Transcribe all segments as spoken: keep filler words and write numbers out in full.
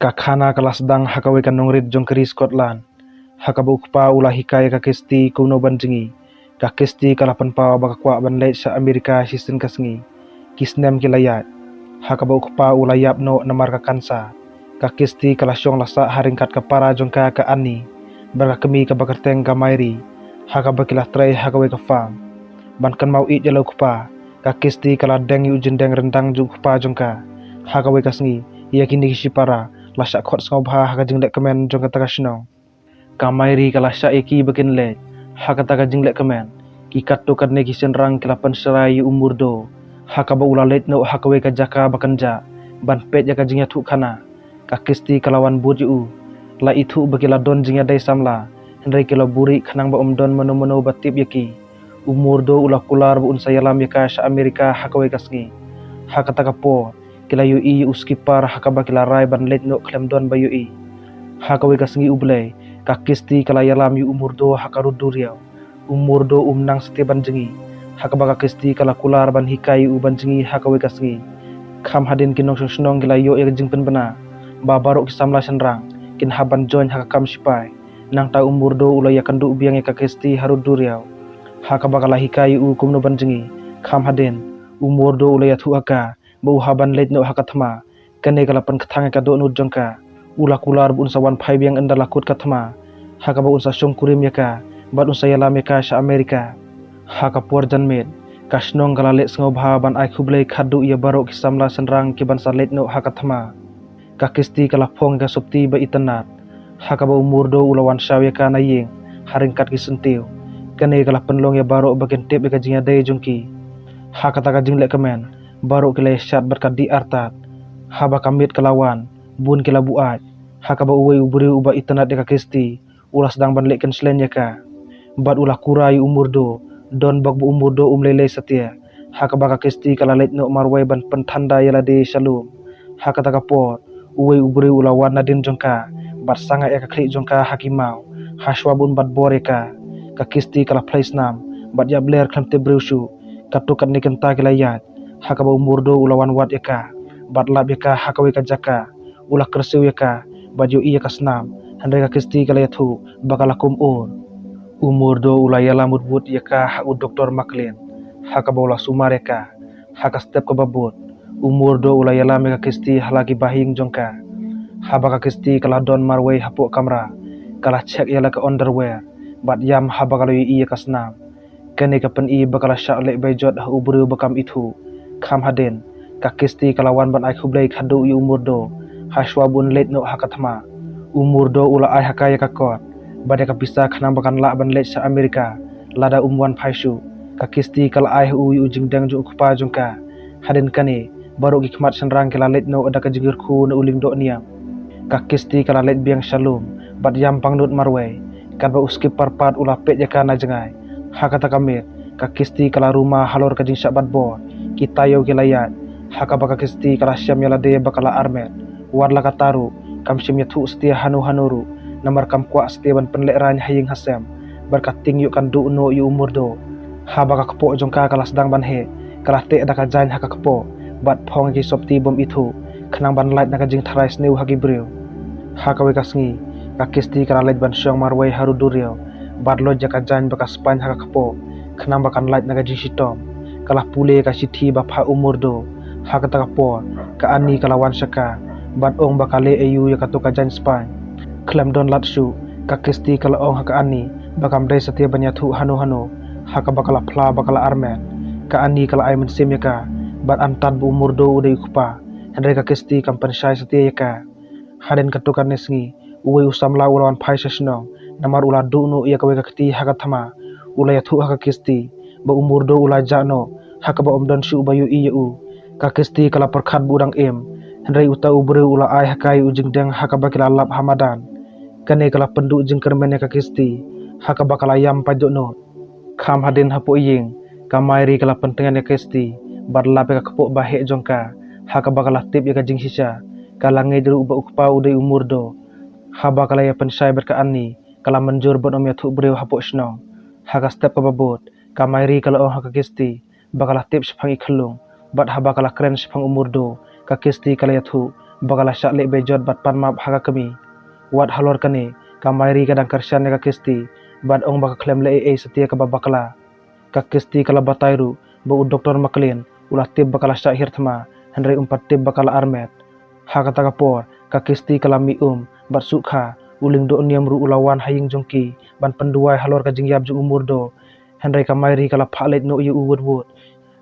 Ka khana ka la sdang ha kawei ka nongrit jong ka ri Scotland, ha kaba u kpa u la hikai ïa ka Kirstie kumno ban jngi. Ka Kirstie ka la pynpaw ba ka kwah ban leit sha Amerika shisien ka sngi. Ki snem ki la ïaid, ha kaba u kpa u la ïap noh namar ka kansar. Ka Kirstie ka la shong la sah ha ryngkat ka para jong ka, ka Annie, bad ka kmie kaba kyrteng ka Mary, ha kaba ki la trei ha kawei ka farm. Ban kynmaw ïeit ïa la u kpa, ka Kirstie ka la deng ïa u jingdeng ryndang jong u kpa jong ka. Ha kawei ka sngi, ïa kine ki shipara la shah khot sngewbha ha ka jinglehkmen jong kata ka shnong. Ka Mary ka la shah ïa ki ba kin leit ha kata ka jinglehkmen. Ki katto katne ki shynrang ki la pynshrai ïa u Murdo, ha kaba u la leit noh ha kawei ka jaka ba kynjah ban peit ïa ka jingïathuhkhana. Ka Kirstie ka la wan bud ïa u. La ithuh ba ki la don jingïadei samla, hynrei ki la buhrieh khnang ba ym don mano mano ba tip ïa ki. U Murdo u la kular ba un sa ïalam ïa ka sha Amerika ha kawei ka sngi. Ha kata ka por, ki la ïohi ïa u skipper ha kaba ki la rai ban leit noh khlem don ba ïohi. Ha kawei ka sngi U Blei, ka Kirstie ka la ïalam ïa u Murdo ha ka rud duriaw. U Murdo um nang satia ban jngi, ha kaba ka Kirstie ka la kular ban hikai ïa u ban jngi ha kawei ka sngi. Kham hadien ki nongshong shnong ki la ïoh ïa ka jingpynbna ba baroh ki samla shynrang kin hap ban join ha ka kam shipai. Nangta u Murdo u la ïakynduh biang ïa ka Kirstie ha rud duriaw, ha kaba ka la hikai ïa u kumno ban jngi. Kham hadien, u Murdo u la ïathuh ha ka ba u hap ban leit noh ha ka thma. Kane ka la pynkthang ïa ka dohnud jong ka. U la kular ba un sa wan phai biang ynda la kut ka thma, ha kaba un sa shongkurim ïa ka bad un sa ïalam ïa ka sha Amerika. Ha ka por janmiet, ka shnong ka la leh sngewbha ban ai khublei khadduh ïa baroh ki samla shynrang ki ban sa leit noh ha ka thma. Ka Kirstie ka la phong ïa ka sopti ba itynnad, ha kaba u Murdo u la wan shaw ïa ka na ïing ha ryngkat ki syntiew. Kane ka la pynlong ïa baroh ba kin tip ïa ka jingïadei jong ki. Ha kata ka jinglehkmen, baroh ki la ïashad bad ka dih artat. Haba ka miet ka la wan, bun ki la buaid, ha kaba uwei u briew uba itynnad ïa ka Kirstie u la sdang ban leh kynshlei ïa ka. Bad u la kular ïa u Murdo, don bok ba u Murdo um lei lei satia, ha kaba ka Kirstie ka la leit noh marwei ban pynthanda ïa lade sha lum. Ha kata ka por, uwei u briew u la wan nadien jong ka bad sangeh ïa ka khlieh jong ka ha ki maw, ha shuwa ba un bat bor ïa ka. Ka Kirstie ka la phlei snam bad ïap ler khlem tip briew shuh. Katto katne kynta ki la ïaid, ha kaba u Murdo u la wan wad ïa ka bad lap ïa ka ha kawei ka jaka. U la kyrsiew ïa ka bad ïohi ïa ka snam, hynrei ka Kirstie ka la ïathuh ba ka la kum ur. U Murdo u la ïalam wut wut ïa ka ha u Doktor Maclean, ha kaba u la sumar ïa ka. Ha ka step kaba bud, u Murdo u la ïalam ïa ka Kirstie ha la ki bahaïing jong ka. Haba ka Kirstie ka la don marwei hapoh kamra, ka la check ïa la ka underwear bad ïam haba ka la ïohi ïa ka snam. Kane ka pyni ba ka la shah leh beit jot ha u briew ba kam ithuh. Kham hadien, ka Kirstie ka la wan ban ai khublei khadduh ïa u Murdo ha shuwa ba un leit noh ha ka thma. U Murdo u la ai ha ka ïa ka kot bad ïa ka pisa khnang ba kan lah ban leit sha Amerika lada um wan phai shuh. Ka Kirstie ka la ai ha u ïa u jingdeng jong u kpa jong ka. Hadien kane, baroh ki khmat shynrang ki la leit noh da ka jingkyrkhu na u lyngdoh niam. Ka Kirstie ka la leit biang sha lum bad ïam pangnud marwei, katba u skipper pat u la peit ïa ka na jngai. Ha kata ka miet, ka Kirstie ka la ruma halor ka jingshah bat bor. Ki taïew ki la ïaid, ha kaba ka Kirstie ka la shem ïa lade ba ka la armet. Wat la katta ruh, kam shym ïathuh satia hano hano ruh, namar kam kwah satia ban pynlehraiñ ha ïing ha sem. Bad ka tieng ïoh kan duh noh ïa u Murdo. Haba ka kpoh jong ka ka la sdang ban heh, ka la teh da ka jaiñ ha ka kpoh bad phong ïa ki sopti bym ithuh, khnang ban lait na ka jingtharai sniew ha ki briew. Ha kawei ka sngi, ka Kirstie ka la leit ban shong marwei ha rud duriaw bad loit ïa ka jaiñ ba ka spaiñ ha ka kpoh, khnang ba kan lait na ka jingshitom. Ka la pule ïa ka shithi ba phah u Murdo. Ha kata ka por, ka Annie ka la wan sha ka bad ong ba ka leh aïu ïa kato ka jaiñ spaiñ. Khlem don lad shuh, ka Kirstie ka la ong ha ka Annie ba kam dei satia ban ïathuh hano hano, ha kaba ka la phla ba ka la armet. Ka Annie ka la ai mynsiem ïa ka bad antad ba u Murdo u dei u kpa, hynrei ka Kirstie kam pynshai satia ïa ka. Hadien katto katne sngi, uwei u samla u la wan phai sha shnong, namar u la duh noh ïa kawei ka kti ha ka thma. U la ïathuh ha ka Kirstie ba u Murdo u la jah noh, ha kaba um don shuh uba ïohi ïa u. Ka Kirstie ka la pyrkhat ba u dang im, hynrei uta u briew u la ai ha ka ïa u jingdeng ha kaba ki la lap ha madan. Kane ka la pynduh jingkyrmen ïa ka Kirstie, ha kaba ka la ïam paidbah noh. Kham hadien hapoh ïing, ka Mary ka la pyntngen ïa ka Kirstie bad lap ïa ka kpoh ba heh jong ka, ha kaba ka la tip ïa ka jingshisha. Ka la ngeit ruh ba u kpa u dei u Murdo. Haba ka la ïa pynshai bad ka Annie, ka la mynjur ban ym ïathuh briew hapoh shnong. Ha ka step kaba bud, ka Mary ka la ong ha ka Kirstie ba ka la tip shaphang i khyllung bad haba ka la kren shaphang u Murdo, ka Kirstie ka la ïathuh ba ka la shah leh bejot bad pan map ha ka kmie. Wat halor kane, ka Mairi ka dang kyrshan ïa ka Kirsty bad ong ba ka khlem leh ei ei satia kaba bakla. Ka Kirsty ka la batai ruh ba u Doktor Maclean u la tip ba ka la shah hiar thma, hynrei um pat tip ba ka la armet. Ha kata ka por, ka Kirsty ka la mih um bad sukha, u lyngdoh niam ruh u la wan ha ïing jong ki ban pynduwai halor ka jingïap jong u Murdo. Hynrei ka Mairi ka la phah leit noh ïa u wut wut,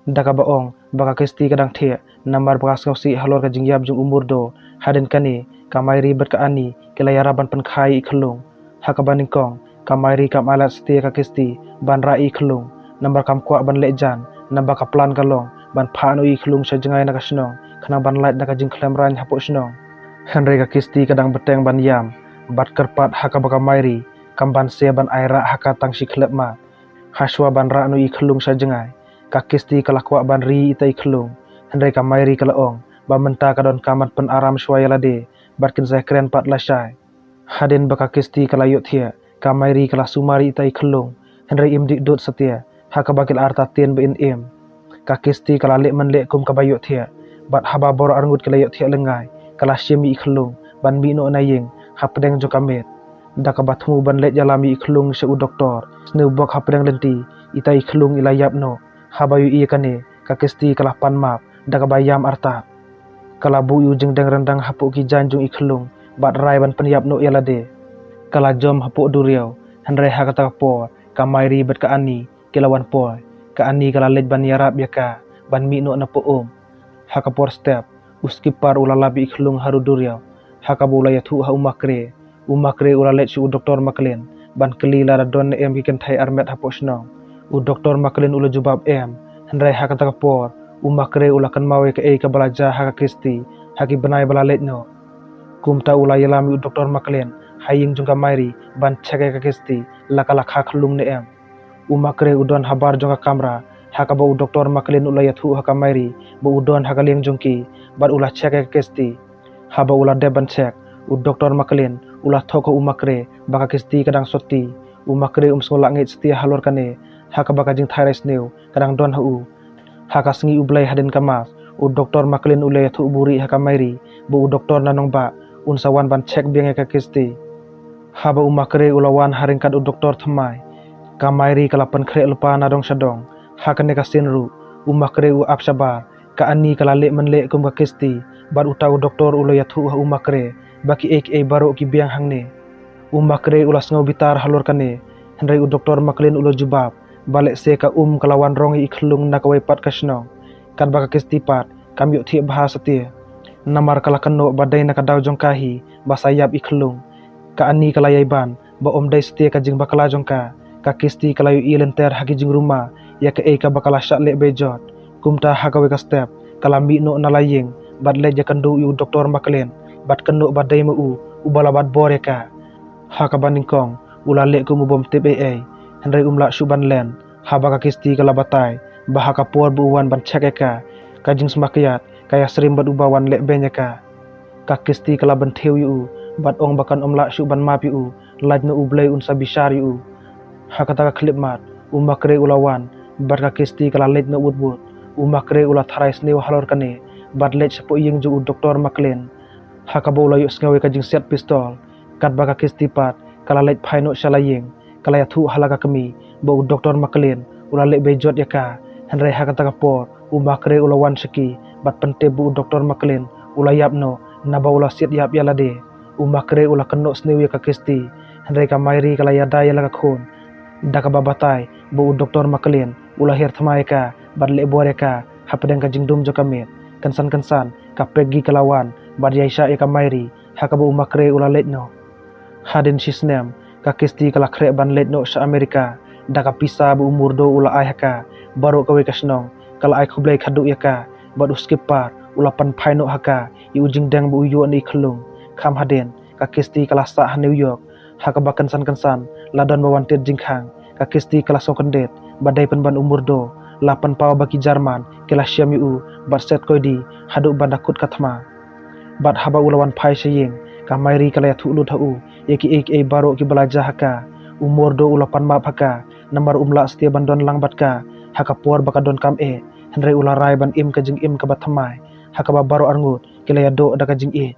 da kaba ong ba ka Kirsty ka dang thiah namar ba ka sngewsih halor ka jingïap jong u Murdo. Hadien kane, ka Mairi bad ka Annie ki la ïarap ban pynkha ïa i khyllung. Ha kaba nyngkong, ka Mairi kam ailad satia ïa ka Kirsty ban rah ïa i khyllung namar kam kwah ban leh jan, naba ka plan ka long ban phah noh ïa i khyllung sha jngai na ka shnong khnang ban lait na ka jingkhlem rain hapoh shnong. Hynrei ka Kirsty ka dang bteng ban ïam bad kyrpad ha kaba ka Mairi kam banse ban ai rah ha ka tang shi khyllipmat. Hashwa ban rah noh ïa i khyllung sha jngai, ka Kirsty ka la kwah ban ri ïa ita i khyllung, hynrei ka Mairi ka la ong ba mynta ka donkam ban pynaram shwa ïa lade bad kin sa ïakren pat lashai. Hadien ba ka Kirsty ka la ïohthiah, ka Mairi ka la sumar ïa ita i khyllung, hynrei im dih dud satia ha kaba ki la artatien ba in im. Ka Kirsty ka la leh mynleh kum kaba ïohthiah, bad haba baroh arngut ki la ïohthiah lyngngai, ka la shim ïa i khyllung ban mih noh na ïing hapdeng jong ka miet. Da kaba thmu ban leit ïalam ïa i khyllung sha u doktor, sniew bok hapdeng lynti, ita i khyllung i la ïap noh. Haba ïohi ïa kane, ka Kirsty ka la pan map da kaba ïam artat. Ka la buh ïa u jingdeng ryndang hapoh ki jaiñ jong i khyllung bad rai ban pynïap noh ïa lade. Ka la jom hapoh duriaw, hynrei ha kata ka por ka Mairi bad ka Annie ki la wan poi. Ka Annie ka la leit ban ïarap ïa ka ban mih noh na poh um. Ha ka por step, u skipper u la lap ïa i khyllung ha u duriaw ha kaba u la ïathuh ha u Macrae. U Macrae u la leit sha u Doktor Maclean ban kylli lada don ne em ki kynthei armet hapoh shnong. U Doktor Maclean u la jubab em, hynrei ha kata ka por u Macrae u la kynmaw ïa kaei kaba la jia ha ka Kirsty ha ki bnai ba la leit noh. Kumta u la ïalam ïa u Doktor Maclean ha ïing jong ka Mairi ban check ïa ka Kirsty la ka la kha khyllung ne em. U Macrae u don habar jong ka kamra ha kaba u Doktor Maclean u la ïathuh ha ka Mairi ba u don ha ka liang jong ki bad u la check ïa ka Kirsty. Haba u la dep ban check, u Doktor Maclean u la thok ha u Macrae ba ka Kirsty ka dang sotti. U Macrae um sngew lah ngeit satia halor kane ha kaba ka jingtharai sniew ka dang don ha u. Ha ka sngi U Blei hadien ka Mass, u Doktor Maclean u la ïathuh buhrieh ha ka Mairi ba u doktor na nongbah un sa wan ban check biang ïa ka Kirsty. Haba u Macrae u la wan ha ryngkat u doktor thymmai, ka Mairi ka la pynkhreh lypa na dong sha dong. Ha kane ka sien ruh, u Macrae u ap shabar. Ka Annie ka la leh mynleh kum ka Kirsty bad uta u doktor u la ïathuh ha u Macrae ba kiei kiei baroh ki biang hangne. U Macrae u la sngew bitar halor kane, hynrei u Doktor Maclean u la jubab ba lehse ka um ka la wan rong ïa i khyllung na kawei pat ka shnong. Katba ka Kirsty pat kam ïohthiah bha satia, namar ka la kynnoh ba dei na ka daw jong ka hi ba sa ïap i khyllung. Ka Annie ka la ïai ban ba ym dei satia ka jingbakla jong ka. Ka Kirsty ka la ïohi lynter ha ki jingruma ïa kaei kaba ka la shah leh bejot. Kumta ha kawei ka step ka la mih noh na la ïing bad leit ïakynduh ïa u Doktor Maclean bad kynnoh ba dei ma u uba la bat bor ïa ka. Ha kaba nyngkong u la leh kum u bym tip ei ei, hynrei um lah shuh ban len haba ka Kirsty ka la batai ba ha ka por ba u wan ban check ïa ka, ka jingsma kiad ka ïasyriem bad uba wan leh beiñ ïa ka. Ka Kirsty ka la bynthiew ïa u bad ong ba kan ym lah shuh ban map ïa u, lait na U Blei un sa bishar ïa u. Ha kata ka khyllipmat u Macrae u la wan bad ka Kirsty ka la leit noh wut wut. U Macrae u la tharai sniew halor kane bad leit shapoh ïing jong u Doktor Maclean, ha kaba u la ïohsngew ïa ka jingsiat pistol. Katba ka Kirsty pat ka la leit phai noh sha la ïing, ka la ïathuh ha la ka kmie ba u Doktor Maclean u la leh bejot ïa ka. Hynrei ha kata ka por u Macrae u la wan sha ki bad pyntip ba u Doktor Maclean u la ïap noh naba u la siat ïap ïa lade. U Macrae u la kynnoh sniew ïa ka Kirsty, hynrei ka Mairi ka la ïada ïa la ka khun da kaba batai ba u Doktor Maclean u la hiar thma ïa ka bad leh bor ïa ka hapdeng ka jingdum jong ka miet. Kynsan kynsan ka Peggy ka la wan bad ïaishah ïa ka Mairi ha kaba u Macrae u la leit noh. Hadien shi snem ka Kirsty ka la khreh ban leit noh sha Amerika da ka pisa ba u Murdo u la ai ha ka. Baroh kawei ka shnong ka la ai khublei khatduh ïa ka bad u Skipper u la pynphai noh ha ka ïa u jingdeng ba u ïoh na i khyllung. Kham hadien ka Kirsty ka la sah ha New York, ha kaba kynsan kynsan la don ba wan tied jingkhang. Ka Kirsty ka la sngewkyndit ba dei pynban u Murdo. La pynpaw ba ki German ki la shem ïa u bad set koidi haduh ban da kut ka thma. Bad haba u la wan phai sha ïing ka Mairi ka la ïathuh lut ha u ïa kiei kiei baroh kiba la jia ha ka. U Murdo u la pan map ha ka namar um lah satia ban don lang bad ka ha ka por ba ka donkam eh, hynrei u la rai ban im ka jingim kaba thymmai ha kaba baroh arngut ki la ïadoh da ka jingïeit.